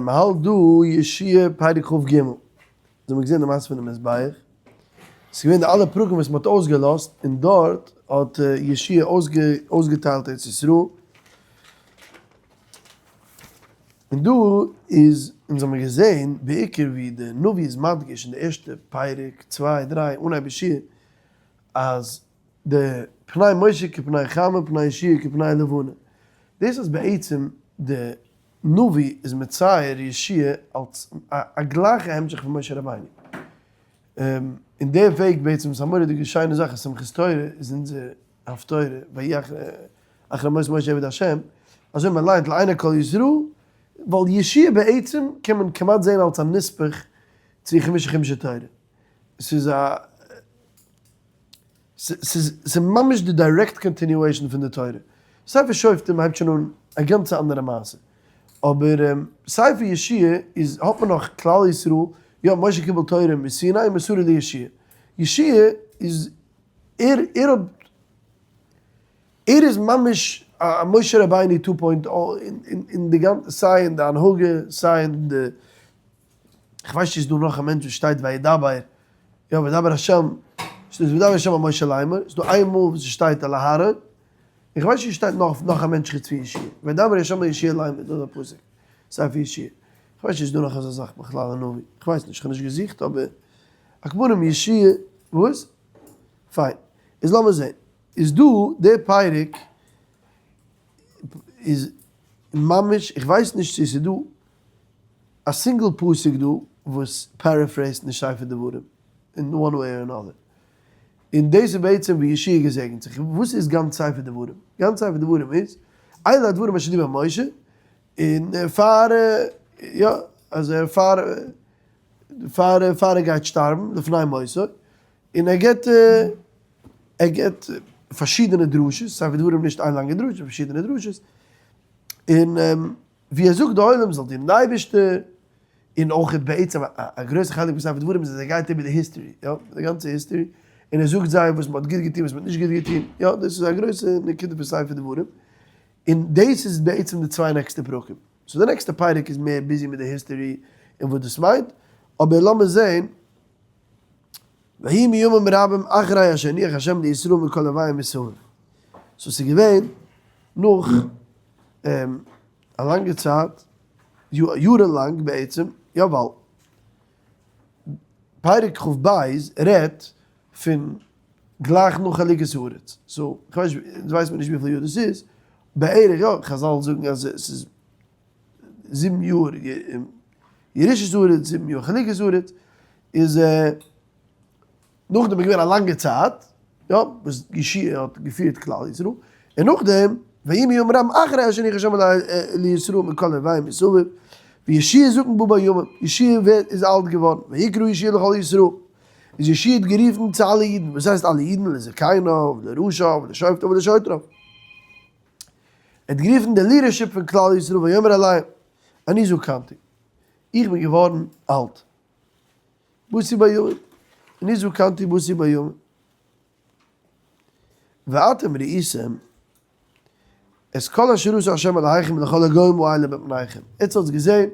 מ'האלט דא יהושע פרק כ"ג, אונז האבן געזען די מעשה פונעם מזבח, ס'איז געווען די אלע פרקים וואס מ'האט אויסגעלאזט, און דארט האט יהושע אויסגעטיילט ארץ ישראל, און דא איז, אונז האבן געזען בעיקר ווי די נביא איז מדגיש אין די ערשטע פרק, צוויי, דריי, אנהייב יהושע, אז די פני משה כפני חמה פני יהושע כפני לבנה, דאס אז בעצם די נביא איז מצייר יהושע אלס א גלייכע המשך פון משה רבינו, און די וועג בעצם איז א מורא'דיגע שיינע זאך אז שמחת תורה איז אונזער הפטורה ויהי אחרי מות משה עבד השם, אזוי מען ליינט לעיני כל ישראל, ווייל יהושע בעצם קען מען כמעט זען אלס א נספח צו חמשה חומשי תורה, ס'איז א. ס'איז ממש די direct continuation פון די תורה. ספר שופטים הייבט שוין אן א גאנצע אנדערע מעשה. אבער ספר יהושע איז האט מען נאך כלל ישראל, יא משה קיבל תורה מסיני ומסרה ליהושע. יהושע איז ער ער האט ער איז ממש א משה רבינו two point o אין די גאנצע סיי אין די הנהגה סיי אין די כ'ווייס נישט צו ס'איז דא נאך א מענטש וואס שטייט וידבר, יא וידבר השם, ס'איז וידבר השם אל משה לאמור, ס'איז דא איין מאל וואס ס'שטייט אל אהרן, און כ'ווייס נישט צו ס'שטייט נאך נאך א מענטש חוץ פון יהושע, וידבר השם אל יהושע לאמור, דאס איז א פסוק, ספר יהושע, כ'ווייס נישט צו ס'איז דא נאך אזא זאך בכלל א נביא, כ'ווייס נישט, כ'האב נישט געזוכט אבער על כל פנים יהושע, וואס? פיין, איז לאמיר זעהן, איז דא די פרק איז ממש, איך ווייס נישט צו ס'איז דא א single פסוק דא וואס paraphrase ט נישט ספר דברים אין one way or another. און דאס איז בעצם ווי יהושע געזעגנט זיך. וואס איז גאנץ ספר דברים? גאנץ ספר דברים איז אלה הדברים אשר דיבר משה, און פאר יא אז ער פאר פאר פאר ער גייט שטארבן לפני מותו, און ער גיבט ער גיבט פארשידענע דרשות, ספר דברים נישט איין לאנגע דרשה, פארשידענע דרשות, און ווי ער זאגט די עולם זאל דינען די אייבערשטער, און אויך בעצם א גרויסע חלק פון ספר דברים איז אז ער גייט איבער די history, יא, די גאנצע history, און ער זאגט זיי וואס מען האט גוט געטון וואס מען האט נישט גוט געטון, יא, דאס איז א גרויסע נקודה פון ספר דברים, און דאס איז בעצם די צוויי נעקסטע פרקים, so די נעקסטע פרק איז מער busy מיט די history און וואס דאס מיינט, אבער לאמיר זען, ויהי מימים רבים אחרי אשר הניח השם לישראל מכל אויביהם מסביב, so ס'איז געווען נאך א לאנגע צייט, יארן לאנג בעצם, יא ווייל פרק כ"ב רעדט פון גלייך נאך חלוקת הארץ, so כ'ווייס נישט, אונז ווייסט מיר נישט וויפיל יאר דאס איז, בערך יא, חזל זאגן אז עס איז זיבן יאר ירושת הארץ, זיבן יאר חלוקת הארץ, איז נאכדעם איז געווען א לאנגע צייט, יא, וואס יהושע האט געפירט כלל ישראל, און נאכדעם, ויהי מימים רבים אחרי אשר הניח השם לישראל מכל אויביהם מסביב, ויהושע זקן בא בימים, יהושע ווערט איז אלט געווארן, ויקרא יהושע לכל ישראל, איז יהושע האט גערופן צו אלע אידן, וואס הייסט אלע אידן, לזקניו, לראשיו, ולשופטיו ולשוטריו. ער האט גערופן די leadership פון כלל ישראל ויאמר אליהם, אני זקנתי, איך בין געווארן אלט. באתי בימים, אני זקנתי באתי בימים. ואתם ראיתם את כל אשר עשה השם אלהיכם לכל הגוים האלה מפניכם. עטס האטס געזען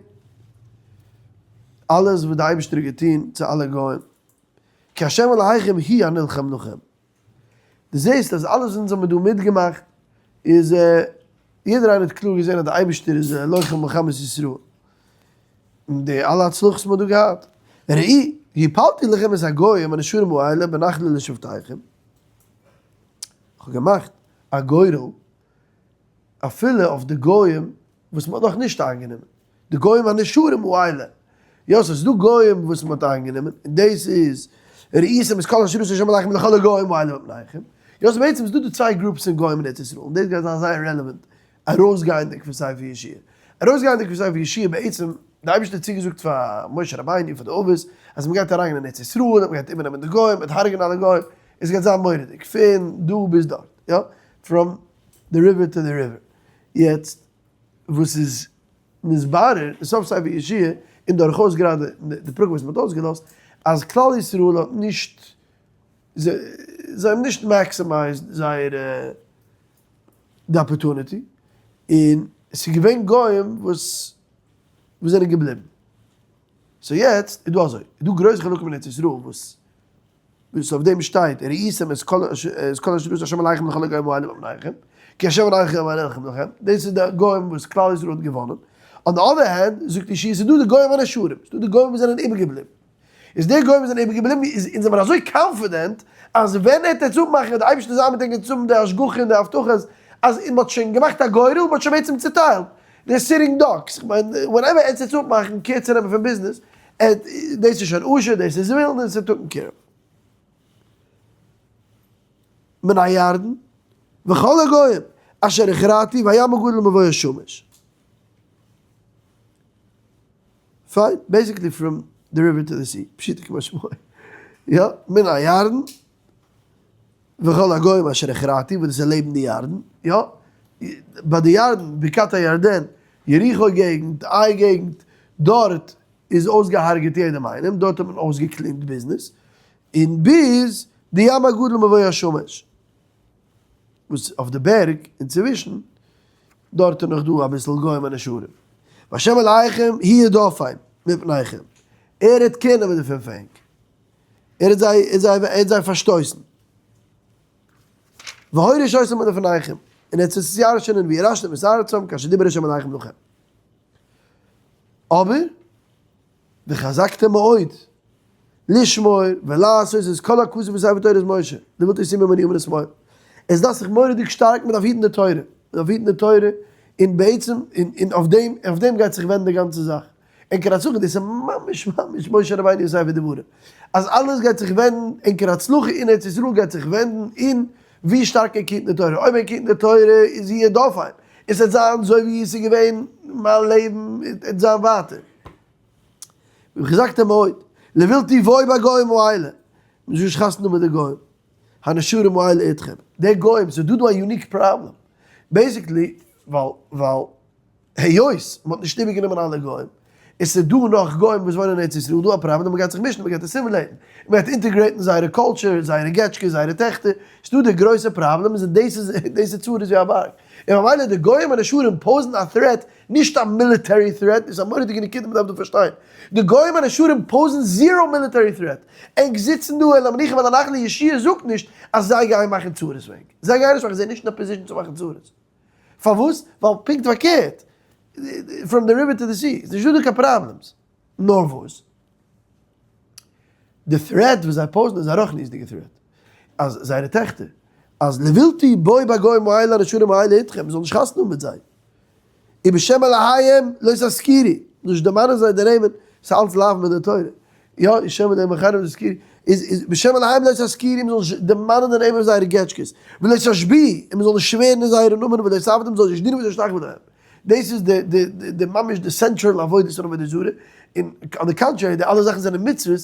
אלעס וואס די אייבערשטער האט געטון צו אלע גוים. כי השם אלהיכם הוא הנלחם לכם. דו זעסט אז אלעס וואס אונז האבן דא מיטגעמאכט איז יעדער איינער האט קלאר געזען אז די אייבערשטער איז לוחם מלחמת ישראל. און די אלע הצלחות וואס מען האט דא געהאט. ראו, הפלתי לכם את הגוים הנשארים האלה בנחלה לשבטיכם. איך האב געמאכט א גורל אפילו אויף די גוים וואס מען האט נאך נישט איינגענומען, די גוים הנשארים האלה, יא ס'איז דא גוים וואס מען האט איינגענומען, און דאס איז וראיתם את כל אשר עשה השם אלהיכם לכל הגוים האלה מפניכם, יא סאו בעצם איז דא די צוויי groups פון גוים אין ארץ ישראל, און דאס גייט זיין זייער רעלעווענט ארויסגייענדיג פון ספר יהושע, ארויסגייענדיג פון ספר יהושע בעצם, די אייבערשטער האט צוגעזאגט פאר משה רבינו פאר די אבות אז מען גייט אריינגיין אין ארץ ישראל, מען גייט איבערנעמען די גוים, מען וועט הרג'ענען אלע גוים, עס גייט זיין מורא'דיג, פון דא ביז דארט, יא, from the river to the river. יעצט וואס איז נתברר אין סוף ספר יהושע און דורכאויס גראדע די פרקים וואס מען האט אויסגעלאזט, אז כלל ישראל האט נישט, זיי האבן נישט maximized זייער די opportunity, און עס איז געווען גוים וואס. וואס זענען געבליבן. so יעצט איז דא אזוי, איז דא גרויסע חלקים אין ארץ ישראל וואס וואס אויף דעם שטייט וראיתם את כל את כל אשר עשה השם אלהיכם לכל הגוים האלה מפניכם, כי השם אלהיכם הנלחם לכם, דאס איז די גוים וואס כלל ישראל האט געוואנען, on the other hand זאגט יהושע ס'איז דא די גוים הנשארים, ס'איז דא די גוים וואס זענען איבערגעבליבן, איז די גוים וואס זענען איבערגעבליבן איז אונז זעמיר אזוי confident אז ווען ער וועט עס אפמאכן וועט די אייבערשטער זיין מיט ענק און צאלן די השגחה און די הבטחות אז מען האט שוין געמאכט א גורל מען האט שוין בעצם צוטיילט די sitting ducks, איך מיין whenever עטס וועטס אפמאכן care צו נעמען פון ביזנעס, דאס איז שוין אשר דאס איז זבולון און ס'איז taken care. מן הירדן וכל הגוים אשר הכרעתי והים הגדול מבוא השמש. פיין, basically from the river to the sea, פשוטו כמשמעו. יא, מן הירדן, וכל הגוים אשר הכרעתי, וואס דאס איז לעבן די ירדן, יא, ביי די ירדן, בקעת הירדן, יריחו געגנט, עי געגנט, דארט איז אויסגעהארגעט יעדעם איינעם, דארט האט מען אויסגע clean ט ביזנעס, און ביז די ים הגדול מבוא השמש. וואס אויף די בערג אינצווישן, דארט איז נאך דא אביסל גוים הנשארים. והשם אלהיכם הוא ירדפם מפניכם, ער וועט care נעמען דערפון פאר ענק, ער וועט זיי, ער וועט זיי פארשטויסן. והוריש אותם מלפניכם, און ער וועט עס ירש'ענען וירשתם את ארצם כאשר דיבר השם אלהיכם לכם. אבער. וחזקתם מאוד לשמור ולעשות את כל הכתוב בספר תורת משה, לבלתי תסורו ממנו ימין ושמאל. עס דארף זיך מורא'דיג שטארקן, מען דארף היטן די תורה, מען דארף היטן די תורה, און בעצם, און אויף דעם, אויף דעם גייט זיך ווענדן די גאנצע זאך. ענקער הצלחה, דאס איז ממש ממש משה רבינו אין ספר דברים, אז אלעס גייט זיך ווענדן, ענקער הצלחה אין ארץ ישראל גייט זיך ווענדן אין ווי שטארק ענק היטן די תורה, אויב ענק היטן די תורה איז יהיה דופן, עס וועט זיין אזוי ווי עס איז געווען מיין לעבן, עס וועט זיין ווייטער. וחזקתם מאוד, לבלתי בוא בגוים האלה, מען זאל נישט חתונה מיט די גוים, הנשארים האלה אתכם, די גוים, ס'איז דא דא א unique problem, basically, ווייל, ווייל, היות מען האט נישט איבערגענומען אלע גוים, און ס'איז דא נאך גוים וואס וואוינען אין ארץ ישראל, דא א פראבלעם, מען גייט זיך מישן, מען גייט assimilate ן, מען גייט integrate ן זייערע culture, זייערע געטשקעס, זייערע טעכטער, ס'איז דא די גרויסע פראבלעם, און דאס איז, דאס איז צרות ווי א בארג, און ממילא די גוים הנשארים pose ן א threat נישט א military threat, דאס איז א מורא'דיגע נקודה מ'דארף דא פארשטיין. די גוים הנשארים pose ן zero military threat. ענק זיצן דא אל המנוחה ואל הנחלה יהושע זאגט נישט אז זיי גייען מאכן צרות פאר ענק. זיי גייען נישט מאכן, זיי זענען נישט אין א position צו מאכן צרות. פארוואס? ווייל פונקט פארקערט, from the river to the sea, איז נישטא דא קיין problems. נאר וואס? די threat וואס זיי pose ן איז א רוחניות'דיגע threat, אז זייערע טעכטער, אז לבלתי בוא בגוים האלה הנשארים האלה אתכם, מ'זאל נישט חתונה האבן מיט זיי, ובשם אלהיהם לא תזכירו, נישט דערמאנען זיי די נעמען, ס'איז אלץ לאו מיט די תורה, יא, ובשם אלהים אחרים לא תזכירו, איז איז בשם אלהיהם לא תזכירו, מ'זאל נישט דערמאנען די נעמען פון זייערע געטשקעס, ולא תשביעו, און מ'זאל נישט שווערן אין זייערע נאמען, ולא תעבדום, מ'זאל נישט דינען ולא תשתחוו להם. דאס איז די די די ממש די central עבודת פון עבודה זרה, און on the contrary די אלע זאכן זענען מצוות,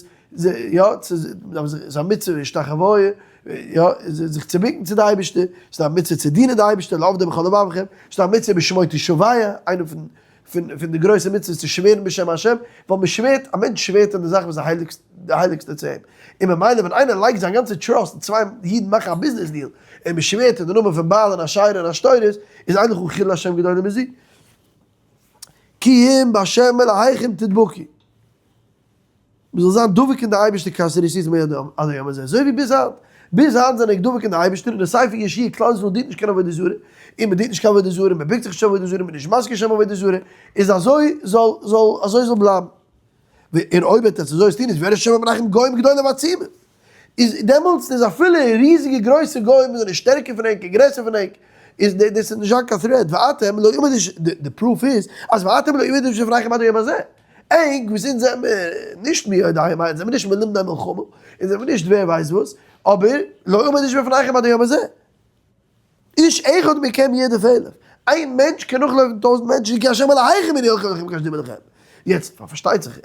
יא, ס'איז א מצוה השתחוויה, יא, זיך צו בוקן צו די אייבערשטער, ס'איז א מצוה צו דינען די אייבערשטער לעבדו בכל לבבכם, ס'איז א מצוה בשמו תשבע, איינע פון פון פון די גרויסע מצוות צו שווערן בשם השם, ווייל מען שווערט, א מענטש שווערט אין די זאך וואס איז הייליגסט די הייליגסטע צו אים, און ממילא ווען איינער לייגט זיין גאנצע trust און צוויי אידן מאכן א business deal, און מען שווערט אין די נאמען פון בעל און אשרה און עשתורת, איז אין לך חילול השם גדול מזה. כי אם בהשם אלהיכם תדבקו. מען זאל זיין דבוק אין די אייבערשטער כאשר עשיתם עד היום הזה, אזוי ווי ביז היינט. ביז היינט זענען ענק דבוק אין די אייבערשטער, און די ספר יהושע כלל ישראל דינט נישט קיין עבודה זרה, און מען דינט נישט קיין עבודה זרה, מען בוקט זיך נישט צו עבודה זרה, מען איז נישט מזכיר שם עבודה זרה, איז אזוי זאל זאל אזוי זאל בלייבן. און אויב וועט עטס אזוי טון איז וירא השם מפניכם גוים גדולים ועצומים. איז דעמאלטס איז אפילו ריזיגע גרויסע גוים וואס זענען שטערקער פון ענק און גרעסער פון ענק, איז דאס איז נישט זיין קיין threat, ואתם לא עמד איש, די proof איז אז ואתם לא עמד איש לפניכם עד היום הזה, ענק וואס אונז זעמיר נישט מי יודע מה, אונז זעמיר נישט מלומדי מלחמה, אונז זעמיר נישט ווער ווייסט וואס, אבער לא עמד איש בפניכם עד היום הזה. איש אחד מכם ירדוף אלף, איין מענטש קען נאכלויפן טויזנט מענטשן כי השם אלהיכם הוא הנלחם לכם כאשר דיבר לכם. יעצט פארשטייט זיך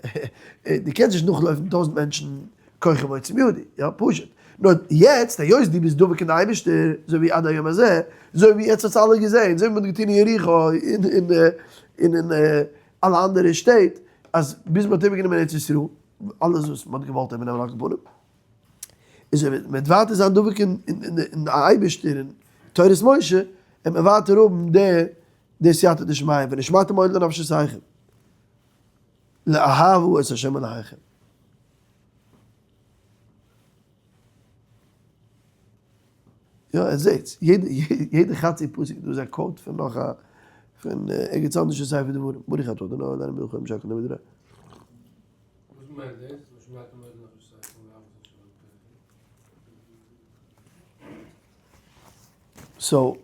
דו קענסט נישט נאכלויפן טויזנט מענטשן כוחי ועוצם ידי, יא פשוט. נאר יעצט היות דו ביסט דבוק אין די אייבערשטער אזוי ווי עד היום הזה, אזוי ווי יעצט האטס אלע געזען, אזוי ווי מען האט געטון אין יריחו און אין און אין אלע אנדערע שטעט, אז ביז מען האט איבערגענומען ארץ ישראל, אלעס וואס מען האט געוואלט איבערנעמען על כל פנים. איז ער וועט ווייטער זיין דבוק אין די אייבערשטער און תורת משה, וועט מען ווייטער האבן די די סייעתא דשמיא, ונשמרתם מאוד לנפשותיכם. לאהבה את ה' אלהיכם. יא ער זעהט, יעדע חצי פסוק דא איז א quote פון נאך א, פון ערגעץ אנדערש אין ספר דברים, ברוך אתה ה' אלהינו מלך העולם שהכל נהיה בדברו. וואס מיינט דאס? ושמרתם מאוד לנפשותיכם לאהוב את ה' אלוקיכם? so,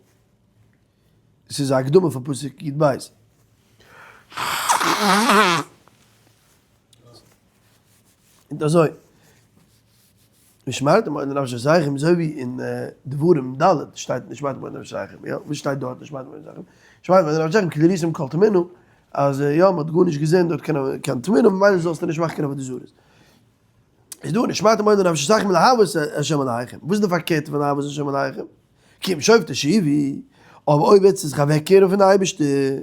ס'איז א הקדמה פאר פסוק י ב. און אזוי, ושמרתם מאוד לנפשותיכם, אזוי ווי אין דברים ד' שטייט ושמרתם מאוד לנפשותיכם, יא? וואס שטייט דארט ושמרתם מאוד לנפשותיכם? ושמרתם מאוד לנפשותיכם כי לא ראיתם כל תמונה, אז יא, מ'האט גארנישט געזען דארט קיין תמונה, ממילא זאלסטו נישט מאכן קיין עבודה זרות. איז דא ונשמרתם מאוד לנפשותיכם לאהוב את ה' אלהיכם, וואס איז די פארקערטע פון לאהוב את ה' אלהיכם? כי אם שוב תשובו, אבער אויב וועט זיך אוועקקערן פון די אייבערשטער,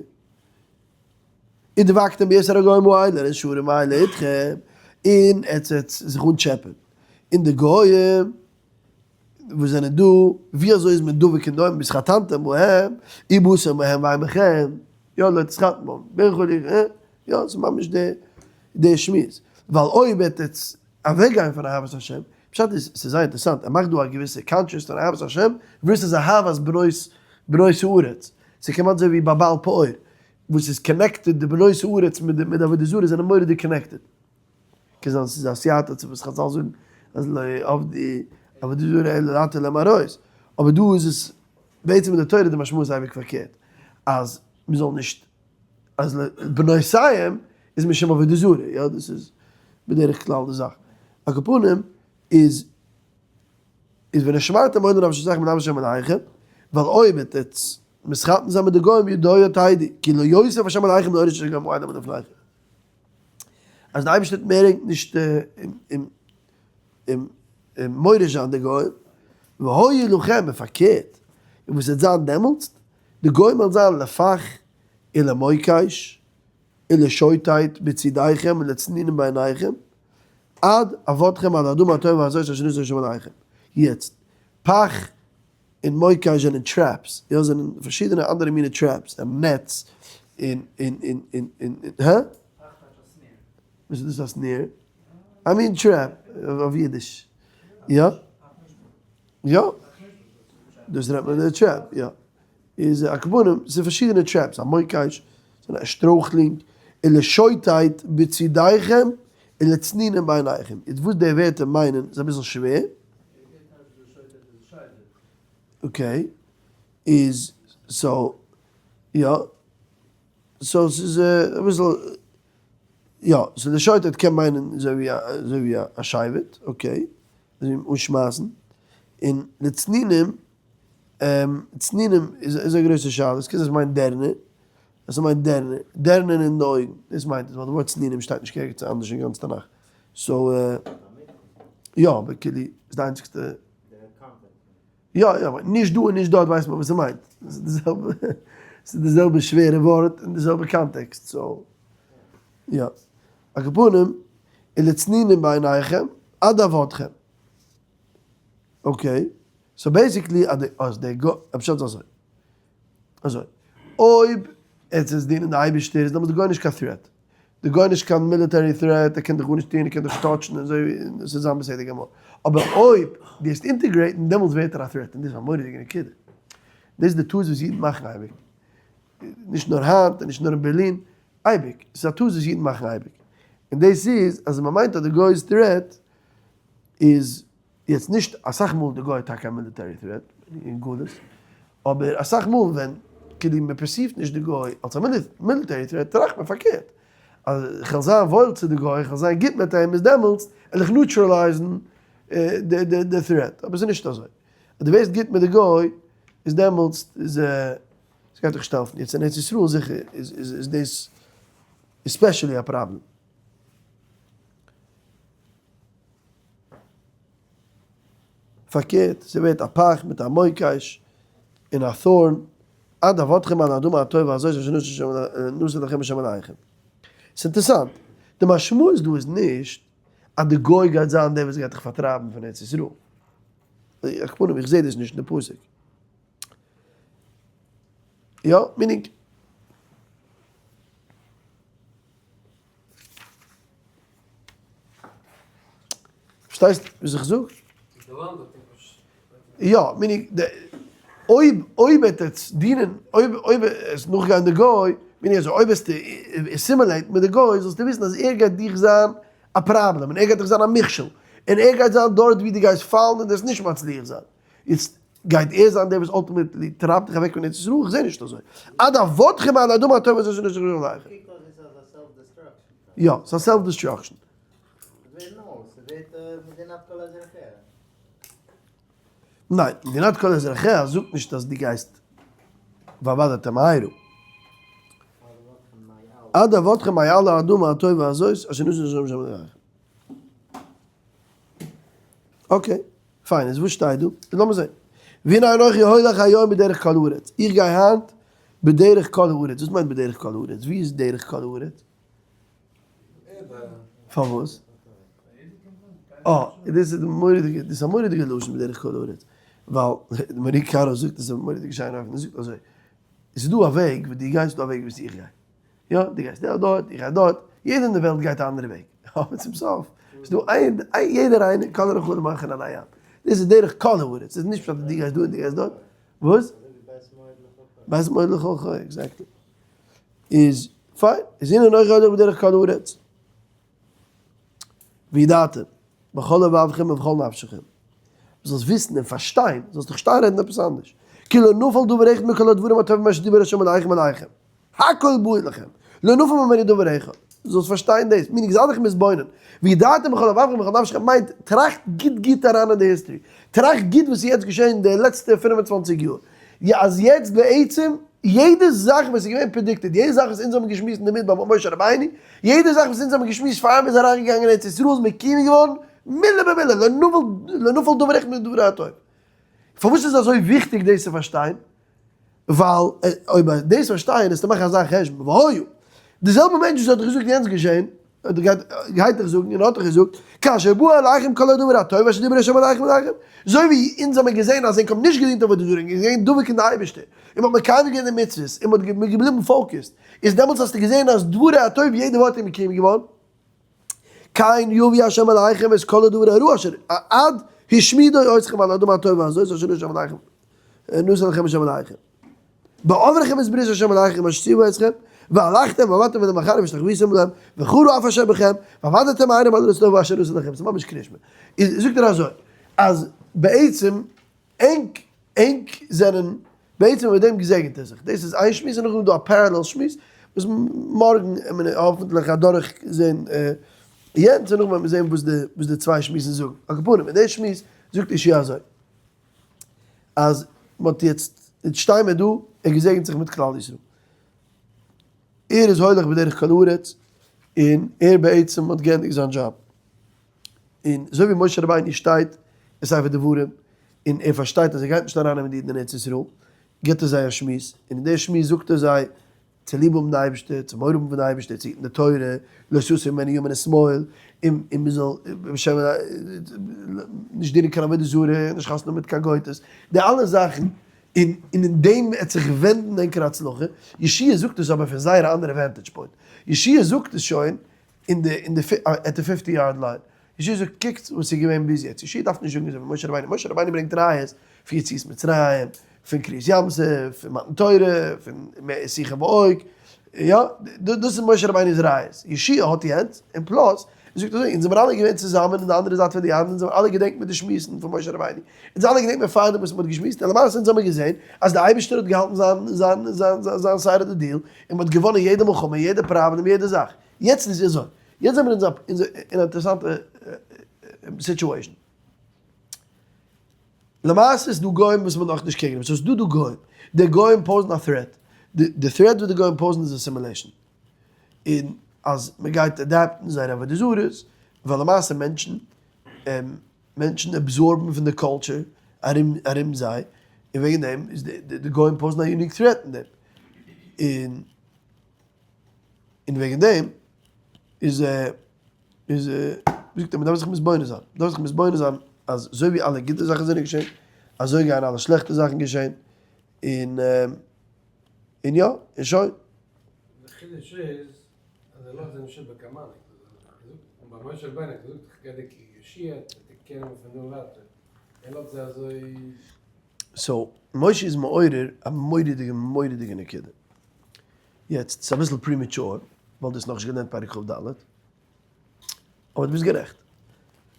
ודבקתם ביתר הגוים האלה הנשארים האלה אתכם, און עטס וועט זיך אנטשעפען אין די גוים וואס זענען דא, ווי אזוי איז מען דבוק אין די גוים, והתחתנתם בהם, ובאתם בהם והם בכם, יא לא תתחתנו בם, ברכו לי, יא, ס'איז ממש די די שמועס, ווייל אויב וועט עטס אוועק גיין פון אהבת השם, פשט איז, ס'איז זייער אינטערעסאנט, ער מאכט דא א געוויסע קאנטראסט פון אהבת השם versus אהבת בנות בנות הארץ, ס'איז כמעט אזוי ווי ביי בעל פעור, וואס איז connected די בנות הארץ מיט די מיט די עבודה זרה זענען מורא'דיג connected. קען זיין ס'איז א סייעתא צו וואס חזל זאגן אז לא עבדו עבודה זרה אלא להתיר להם עריות, אבער דא איז עס בעצם אין די תורה די משמעות אייביג פארקערט, אז מ'זאל נישט אז בנותיהם איז משום עבודה זרה, יא דאס איז בדרך כלל די זאך. על כל פנים איז איז ונשמרתם מאוד לנפשותיכם לאהוב את ה' אלהיכם, ווייל אויב וועט עטס מתחתן זיין מיט די גוים ידוע תדעו כי לא יוסיף ה' אלהיכם להוריש את הגוים האלה מלפניכם. אז די אייבערשטער וועט מער ענק נישט מוריש זיין די גוים, והיו לכם, און פארקערט, און וואס וועט זיין דעמאלטס? די גוים וועלן זיין לפח ולמוקש ולשוטט בצדיכם ולצנינים בעיניכם, עד אבדכם על האדמה הטובה הזאת אשר נתן ה' אלהיכם. יעצט, פח און מוקש זענען traps, יא זענען פארשידענע אנדערע מיני traps, א נעץ, און און און און און הא? פח טייטש א snare. וואס איז דאס א snare? א מין trap אויף אידיש. יא? יא. דאס רעדט מען די trap, יא. איז על כל פנים, ס'איז פארשידענע traps, א מוקש, א שטרויכלינג, ולשוטט בצדיכם ולצנינים בעיניכם. איז וואס די ווערטער מיינען איז אביסל שווער. okay, איז so, יא, so ס'איז אביסל, יא, so לשוטט קען מיינען אזוי ווי א, אזוי ווי א שבט, okay, אזוי ווי אנשמייסן, און לצנינים, צנינים איז א גרויסע שאלה, עס קען זיין עס מיינט דערנער, עס מיינט דערנער, דערנער אין די אויגן, דאס מיינט עס, ווייל די ווארט צנינים שטייט נישט ערגעץ אנדערש אין גאנץ תנך, so יא, אבער כאילו איז די איינציגסטע. יא יא, נישט דא און נישט דארט ווייסט מען וואס ס'מיינט, ס'איז די זעלבע, ס'איז די זעלבע שווערע ווארט אין די זעלבע קאנטעקסט, so יא. על כל פנים, ולצנינים בעיניכם עד אבדכם. okay, so basically אז די אז די גוי, פשט איז אזוי, אזוי, אויב עטס עס דינען די אייבערשטער איז דעמאלטס די גוי נישט קיין threat, די גוי נישט קיין military threat, ער קען דיך גארנישט טון, ער קען דיך נישט touch ן, און אזוי, און עס וועט זיין בסדר גמור. אבער אויב דו וועסט integrate ן, דעמאלטס ווערט ער א threat, און דאס איז א מורא'דיגע נקודה. דאס איז די טעות וואס אידן מאכן אייביג. נישט נאר היינט, און נישט נאר אין בערלין, אייביג. עס איז א טעות וואס אידן מאכן אייביג. און דאס איז, אז מען מיינט אז די גוי איז threat, איז יעצט נישט אסאך מאל די גוי האט טאקע א military threat אין גלות, אבער אסאך מאל ווען כאילו מען perceive ט נישט די גוי אלס א military threat טראכט מען פארקערט, אז כ'וועל זיין וואויל צו די גוי, כ'וועל זיין גוט מיט אים, איז דעמאלטס וועל איך neutralize ן די threat, אבער ס'איז נישט אזוי, אז דו ווערסט גוט מיט די גוי איז דעמאלטס איז עס גייט דיך נישט העלפן, יעצט אין ארץ ישראל זיכער איז דאס especially א פראבלעם. פארקערט, ס'ווערט א פח מיט א מוקש און א thorn, עד אבדכם על האדמה הטובה הזאת אשר נתן לכם ה' אלהיכם. ס'אינטערסאנט, די משמעות דא איז נישט אז די גוי גייט זיין דער וואס גייט דיך פארטרייבן פון ארץ ישראל. על כל פנים, איך זע דאס נישט אין די פסוק. יא, meaning. פארשטייסט וואס איך זאג? יא, meaning, אויב אויב וועט עטס דינען, אויב אויב עס נאכגיין די גוי, meaning אזוי, אויב וועסטו assimilate מיט די גוי, זאלסטו וויסן אז ער גייט דיך זיין א פראבלעם, און ער גייט דיך זיין א מכשול, און ער גייט זיין דארט ווי דו גייסט פאלן און דו וועסט נישט מצליח זיין. איצט גייט ער זיין דער וואס ultimately טרייבט דיך אוועק פון ארץ ישראל? איך זע נישט אזוי. עד אבדכם על האדמה הטובה הזאת אשר נתן ה' אלקיכם. יא, ס'איז א self destruction. ניין, מדינת כל אזרחיה זאגט נישט אז דו גייסט ואבדתם מהרה. עד אבדכם מעל האדמה הטובה הזאת אשר נתן ה' אלקיכם. okay, פיין, איז וואס שטייט דא? איז לאמיר זען. והנה אנכי הולך היום בדרך כל הארץ. איך גיי היינט בדרך כל הארץ. וואס מיינט בדרך כל הארץ? ווי איז דרך כל הארץ? פארוואס? אה, דאס איז מורא'דיגע, דאס איז א מורא'דיגע לשון בדרך כל הארץ. ווייל די מהר"י קארו זאגט עס א מורא'דיגע שיינע אופן, ער זאגט אזוי, עס איז דא א וועג וואס דו גייסט, דא א וועג וואס איך גיי. יא, דו גייסט דארט, איך גיי דארט, יעדער אין די וועלט גייט א אנדערע וועג, אבער צום סוף איז דא איין, יעדער איינער, כל הרחוב למחנה על הים. דאס איז דרך כל הארץ, ס'איז נישט פשט אז דו גייסט דא און דו גייסט דארט. וואס? בית מועד לכל חי, exactly. איז פיין, איז הנה אנכי הולך בדרך כל הארץ. וידעתם, בכל לבבכם ובכל נפשכם. זאלסט וויסן און פארשטיין, זאלסט דיך נישט איינרעדן עפעס אנדערש. כי לא נפל דבר אחד מכל הדברים הטובים אשר דיבר ה' אליכם אליכם. הכל בא לכם. לא נפל ממנו דבר אחד. זאלסט פארשטיין דאס, meaning זיי דיך מתבונן. וידעתם בכל לבבכם ובכל נפשכם מיינט, טראכט גוט גוט אריין אין די history. טראכט גוט וואס איז יעצט געשען די לעצטע 25 יאר. יא אז יעצט בעצם יעדע זאך וואס איז געווען predicted, יעדע זאך וואס אונז האבן געשמועסט אין די מדבר מיט משה רבינו, יעדע זאך וואס אונז האבן געשמועסט פאר מ'איז אריינגעגאנגען אין ארץ ישראל איז מקוים געווארן מילה במילה, לא נפל לא נפל דבר אחד מדברי הטוב. פארוואס איז אזוי וויכטיג דאס צו פארשטיין? ווייל אויב דאס פארשטיין וועסטו מאכן אזא חשבון, והיה, די זעלבע מענטש וואס האט דיך געזאגט יענץ געשען, גייט דיך זאגן און האט דיך געזאגט, כאשר בא אליכם כל הדבר הטוב אשר דיבר ה' אליכם אליכם, אזוי ווי אונז האבן געזען אז ענק האבן נישט געדינט עבודה זרה און געווען דבוק אין די אייבערשטער, און מ'האט מקיים געווען די מצוות, און מ'האט געבליבן focused, איז דעמאלטס האסטו געזען אז דברי הטוב יעדע ווארט איז מקוים געווארן. כן יביא ה' אליכם את כל הדבר הרע אשר עד השמידו אתכם על האדמה הטובה הזאת אשר נתן ה' אליכם נתן לכם ה' אלקיכם. בעברכם את ברית ה' אלקיכם אשר ציווה אתכם, והלכתם ועבדתם אלהים אחרים והשתחוויתם להם, וחרה אף ה' בכם, ואבדתם מהר מעל הארץ הטובה אשר נתן לכם. ס'איז ממש קרישמע. איז זאגט ער אזוי, אז בעצם ענק ענק זענען בעצם מיט דעם געזעגנט ער זיך. דאס איז איין שמועס, און נאכדעם איז דא א parallel שמועס, וואס מארגן וועט מען האפנטליך אדורך זען יענץ, און נאכדעם וועט מען זען וואס די וואס די צוויי שמועסן זאגן. על כל פנים, אין די שמועס זאגט יהושע אזוי. אז מען האט יעצט, יעצט שטיי מיר דא, ער געזעגנט זיך מיט כלל ישראל. ער איז הולך בדרך כל הארץ, און ער בעצם האט געענדיגט זיין דזשאב. און אזוי ווי משה רבינו שטייט אין ספר דברים, און ער פארשטייט אז ער גייט נישט ארייננעמען די אידן אין ארץ ישראל, גיבט ער זיי א שמועס, און אין די שמועס זאגט ער זיי, צו ליב האבן די אייבערשטער, צו מורא האבן פון די אייבערשטער, צו היטן די תורה, לא תסור ממנה ימין ושמאל, און און מען זאל נישט דינען קיין עבודה זרה, נישט חתונה האבן מיט קיין גוי'טעס, די אלע זאכן, און און אין דעם וועט זיך ווענדן ענקער הצלחה, יהושע זאגט עס אבער פון זייער א אנדערע vantage point, יהושע זאגט עס שוין אין די אין די at the 50 yard line. יהושע זאגט קוקטס וואס איז געווען ביז יעצט, יהושע דארף נישט זאגן אזוי ווי משה רבינו, משה רבינו ברענגט ראיות פון יציאת מצרים, פון קריעת ים סוף, פון מתן תורה, פון סיחון ועוג, יא, דאס איז משה רבינו'ס ראיות, יהושע האט יענץ, און plus, ער זאגט אזוי, אונז זעמיר אלע געווען צוזאמען אין די אנדערע זייט פון די ים, אונז האבן אלע געדענקט מיט די שמועסן פון משה רבינו, אונז אלע געדענקט מיר פארדעם וואס מען האט געשמועסט, און למעשה אונז האמיר געזען אז די אייבערשטער האט געהאלטן זיין זיין זיין זיין side of the deal, און מען האט געוואנען יעדע מלחמה, יעדע פראבלעם, יעדע זאך. יעצט איז אזוי, יעצט זעמיר אונז אין א אינטערעסאנטע situation. למעשה איז דא גוים וואס מען נאך נישט קעגן, סאו ס'איז דא דא גוים, די גוים pose ן א threat, די threat וואס די גוים pose ן איז assimilation, און אז מען גייט adapt ן זייערע עבודה זרות, ווייל למעשה מענטשן מענטשן absorb ן פון די culture ארום ארום זיי, און וועגן דעם איז די גוים pose ן א unique threat אין דעם, און און וועגן דעם איז איז זאגט ער מ'דארף זיך מתבונן זיין, מ'דארף זיך מתבונן זיין אז אזוי ווי אלע גוטע זאכן זענען געשען, אזוי גייען אלע שלעכטע זאכן געשען, און און יא, און שוין. די חידוש איז אז ער לאזט זיי נישט איבער קיין מנהיג. געזאגט, ביי משה רבינו האט געזאגט איך גיי דיר יהושע וועט קענען פון דא און ווייטער, ער לאזט זיי אזוי. So משה איז מעורר א מורא'דיגע מורא'דיגע נקודה. יעצט, ס'איז אביסל premature, ווייל דו האסט נאכנישט געלערנט פרק כ"ד, אבער דו ביסט גערעכט.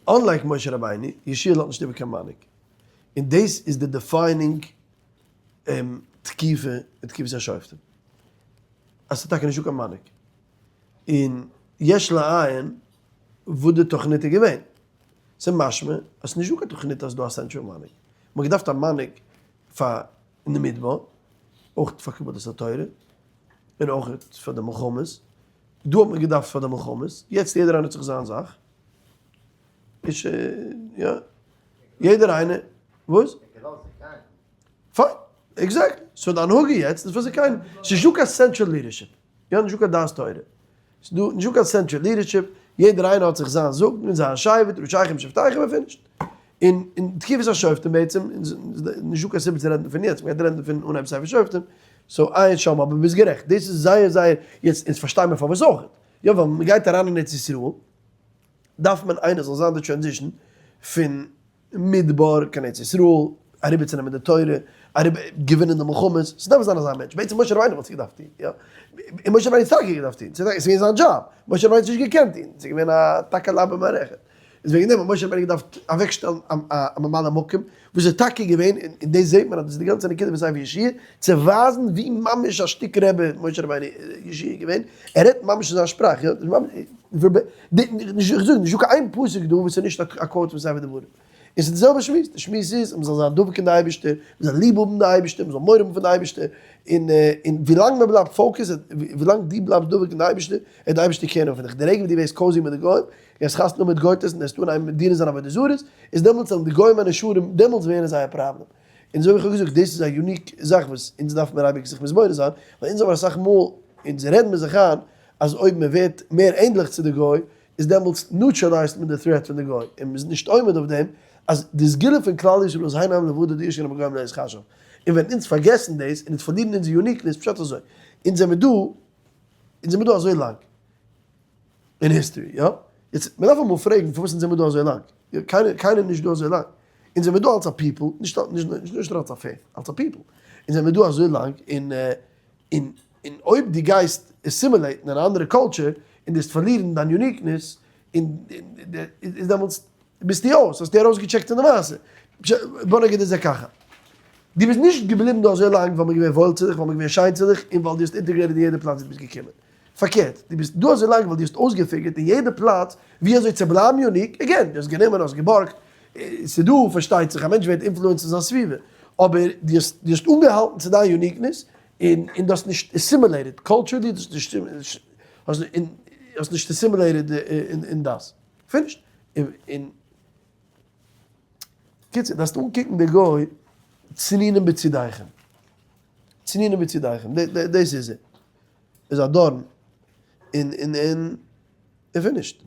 Unlike משה רבינו, יהושע לאזט נישט איבער קיין מנהיג. און דאס איז די defining תקופה אין תקופת השופטים. אז ס'איז טאקע נישטא קיין מנהיג. און יש לעיין וואס די תוכנית איז געווען. ס'איז משמע אז ס'איז נישטא קיין תוכנית אז ס'דא א central מנהיג. מ'האט געדארפט א מנהיג פאר אין די מדבר, אויך פאר קבלת התורה, און אויך פאר די מלחמות. דא האט מען געדארפט פאר די מלחמות, יעצט יעדער איינער האט זיך זיין זאך. איז יא, יעדער איינער, וואס? פיין, exactly. So די הנהגה יעצט איז פאר זיי קיינעם. ס'איז נישטא קיין central leadership. יא, נישטא קיין דעת תורה. ס'איז דא נישטא קיין central leadership, יעדער איינער האט זיך זיין זאגן און זיין שבט, ראשיכם שבטיכם און finished. און אין תקופת השופטים בעצם איז נישטא קיין סיבה צו רעדן פון יעצט, מ'גייט רעדן פון אנהייב ספר שופטים, so עיין שם, אבער ביסט גערעכט, דאס איז זייער זייער, יעצט אונז פארשטיי מיר פארוואס אויך, יא ווייל מ'גייט אריין אין ארץ ישראל, דארף מען איינער זאל זיין די transition פון מדבר קיין ארץ ישראל, אריבערצונעמען די תורה, אריבער געווינען די מלחמות, ס'דארף זיין אזא מענטש, בעצם משה רבינו וואלט עס געדארפט טון, יא, און משה רבינו האט טאקע געדארפט טון, ס'איז געווען זיין דזשאב, משה רבינו האט עס נישט געקענט טון, ס'איז געווען א תקלה במערכת, איז וועגן דעם האט משה רבינו געדארפט אוועקשטעלן א ממלא מקום, וואס איז טאקע געווען, און דאס זעט מען אז דאס איז די גאנצע נקודה פון ספר יהושע, צו ווייזן ווי ממש א שטיק רבי משה רבינו יהושע איז געווען, ער רעדט ממש אין זיין שפראך, יא, איך זאג נישטא קיין איין פסוק דא וואס איז נישט א quote פון ספר דברים. און ס'איז די זעלבע שמועס, די שמועס איז אז מ'זאל זיין דבוק אין די אייבערשטער, מ'זאל ליב האבן די אייבערשטער, מ'זאל מורא האבן פון די אייבערשטער, און און ווילאנג מ'בלייבט focused, ווילאנג דו בלייבסט דבוק אין די אייבערשטער, וועט די אייבערשטער care נעמען פון דיך, די רגע וואס דו ווערסט cozy מיט די גוים, גייסט חתונה האבן מיט גויטעס און וועסט אנהייבן דינען זיין עבודה זרות, איז דעמאלטס וועלן די גוים הנשארים דעמאלטס ווערן זייער פראבלעם. און אזוי ווי איך האב געזאגט, דאס איז א unique זאך וואס אונז דארף מיר אייביג זיך מתבונן זיין, ווייל אונז האבן אסאך מאל, אונז רעדן מיר זיך איין, אז אויב מען ווערט מער ענדליך צו די גוי, איז דעמאלטס neutralize ט מען די threat פון די גוי, און מען איז נישט עומד אויף דעם אז די סגולה פון כלל ישראל איז הן עם לבדד ישכון ובגוים לא יתחשב, און ווען אונז פארגעסן דאס און אונז פארלירן אונזער uniqueness, פשט אזוי, אונז זעמיר דא, אונז זעמיר דא אזוי לאנג אין history, יא? יעצט, מען דארף אמאל פרעגן פארוואס אונז זעמיר דא אזוי לאנג, יא, קיינער, קיינער איז נישט דא אזוי לאנג, אונז זעמיר דא אלס א people, נישט נישט נאר אלס א faith, אלס א people, אונז זעמיר דא אזוי לאנג, און און און אויב דו גייסט assimilate ן אין א אנדערע culture און דו וועסט פארלירן דיין uniqueness און איז דעמאלטס ביסטו אויס, האסטו ארויסגעטשעקט פון די מעשה. בוא נגיד את זה ככה. דו ביסט נישט געבליבן דא אזוי לאנג ווייל מ'איז געווען וואויל צו דיך, ווייל מ'איז געווען שיין צו דיך, און ווייל דו האסט integrated אין יעדע פלאץ וואו דו ביסט געקומען. פארקערט, דו ביסט דא אזוי לאנג ווייל דו האסט אויסגעפיגערט אין יעדע פלאץ ווי אזוי צו בלייבן unique, again, דו האסט גענומען, האסט געבארגט, ס'איז דא, פארשטייט זיך, א מענטש ווערט influenced אין זיין סביבה, אבער דו האסט דו האסט אנגעהאלטן צו דיין uniqueness, און און דו האסט נישט assimilated, culturally, דו האסט נישט האסט נישט assimilated אין דאס. Finished. און און קיצור, דארפסט אנקוקן די גוי צנינים בצדיכם. צנינים בצדיכם, דאס איז ער. איז א דארן. און און און און finished.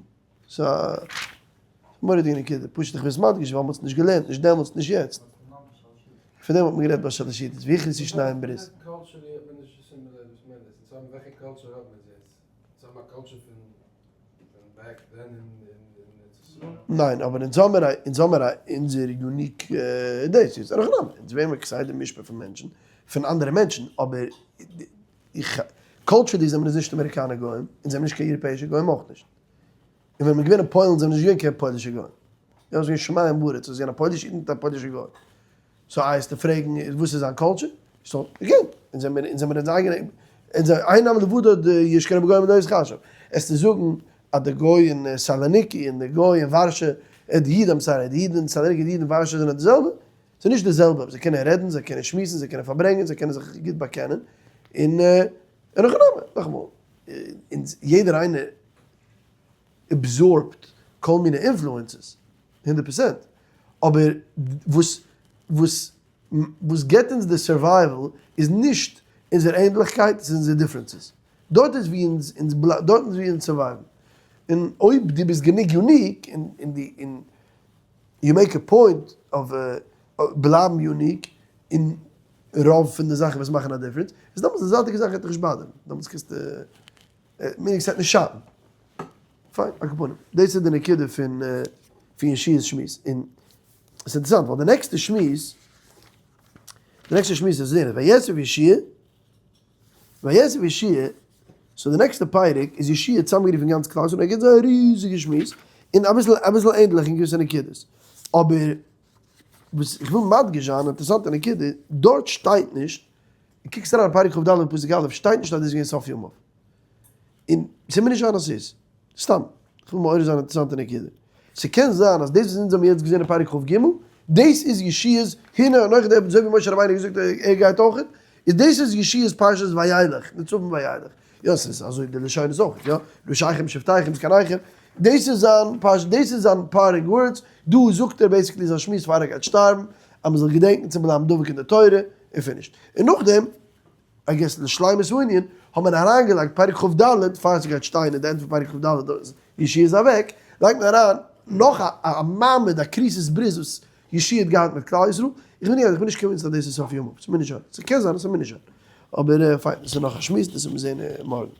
ס'איז א מורא'דיגע נקודה. פשוט איך בין עס מדגיש ווייל מ'האט עס נישט געלערנט, נישט דעמאלטס נישט יעצט. פון דעם האט מען גערעדט ביי שלש סעודות, ויכרתו שניהם ברית. ניין, אבער אונז האמיר א, אונז האמיר א אונזער unique דאס איז, אין הכי נמי, אונז ווערן מיר כסדר מושפע פון מענטשן, פון אנדערע מענטשן, אבער איך, culturally זענען מיר נישט אמעריקאנער גוים, אונז זענען נישט קיין יוראפעישע גוים אויך נישט. און ווען מ'איז געווען אין פוילן זענען מיר נישט געווען קיין פוילישע גוים. יא, ס'איז געווען שמים וארץ, ס'איז געווען א פוילישע איד מיט א פוילישע גוי. So איי וועסטו פרעגן וואס איז זיין culture? So again, אונז זעמיר אונז זעמיר אונזער אייגענע, אונזער הן עם לבדד ישכון ובגוים לא יתחשב. וועסטו זאגן אז די גוי אין סאלאניקי און די גוי אין ווארשע, די איד, I'm sorry, די איד אין סאלאניקי און די איד אין ווארשע זענען די זעלבע? ס'איז נישט די זעלבע, זיי קענען רעדן, זיי קענען שמועסן, זיי קענען פארברענגען, זיי קענען זיך גוט באקענען, און אין הכי נמי, נאכאמאל, אונז יעדער איינער absorb ט כל מיני influences, 100%, אבער וואס וואס וואס געבט אונז די survival איז נישט אונזער ענדליכקייט, ס'איז אונזער differences. דארט איז ווי אונז אונז דארט איז ווי אונז survive ן. און אויב דו ביסט גענוג unique און און דו און you make a point אוו בלייבן unique אין רוב פון די זאכן וואס מאכן א difference, איז דעמאלטס די זייטיגע זאכן גייט דיך נישט באדערן, דעמאלטס קענסטו, meaning ס'וועט נישט שאטן. פיין, על כל פנים, דאס איז די נקודה פון פון יהושע'ס שמועס, און עס איז אינטערעסאנט ווייל די נעקסטע שמועס, די נעקסטע שמועס איז דער ויאסף יהושע, ויאסף יהושע, so די נעקסטע פרק איז יהושע צוזאמגערופן גאנץ כלל ישראל און ער גיבט זיי א ריזיגע שמועס, און אביסל אביסל ענדליך אין געוויסע נקודות, אבער וואס איך וויל מדגיש זיין, אינטערעסאנטע נקודה, דארט שטייט נישט, דו קוקסט אריין אין פרק כ"ד פסוק א', שטייט נישט אז דאס איז געווען סוף ימיו. און ס'מוז נישט זיין אז ס'איז. סתם, כ'וויל מעורר זיין א אינטערעסאנטע נקודה. ס'קען זיין אז דאס וואס אונז האבן יעצט געזען אין פרק כ"ג, דאס איז יהושע'ס הנה אנכי דער אזוי ווי משה רבינו האט געזאגט ער גייט אויכעט, איז דאס איז יהושע'ס פרשת וילך, נצבים וילך. יא ס'איז אזוי די לשונות אויכעט, יא, ראשיכם שבטיכם זקניכם, דאס איז זיין פרשה, דאס איז זיין parting words, דא זאגט ער basically זיין שמועס פאר ער גייט שטארבן, אז מ'זאל געדענקן צו בלייבן דבוק אין די תורה, און finished. און נאכדעם. I guess לשלימות הענין, האט מען אריינגעלייגט פרק כ"ד, פאר ס'גייט שטיין אין די end פון פרק כ"ד אז יהושע איז אוועק, לייגט מען אריין נאך א מעמד א כריתת ברית וואס יהושע האט געהאט מיט כלל ישראל, איך בין איך בין נישט convinced אז דאס איז סוף ימיו, ס'מוז נישט זיין, ס'קען זיין אז ס'מוז נישט זיין, אבער פיין, דאס איז נאך א שמועס, דאס וועט מען זען מארגן.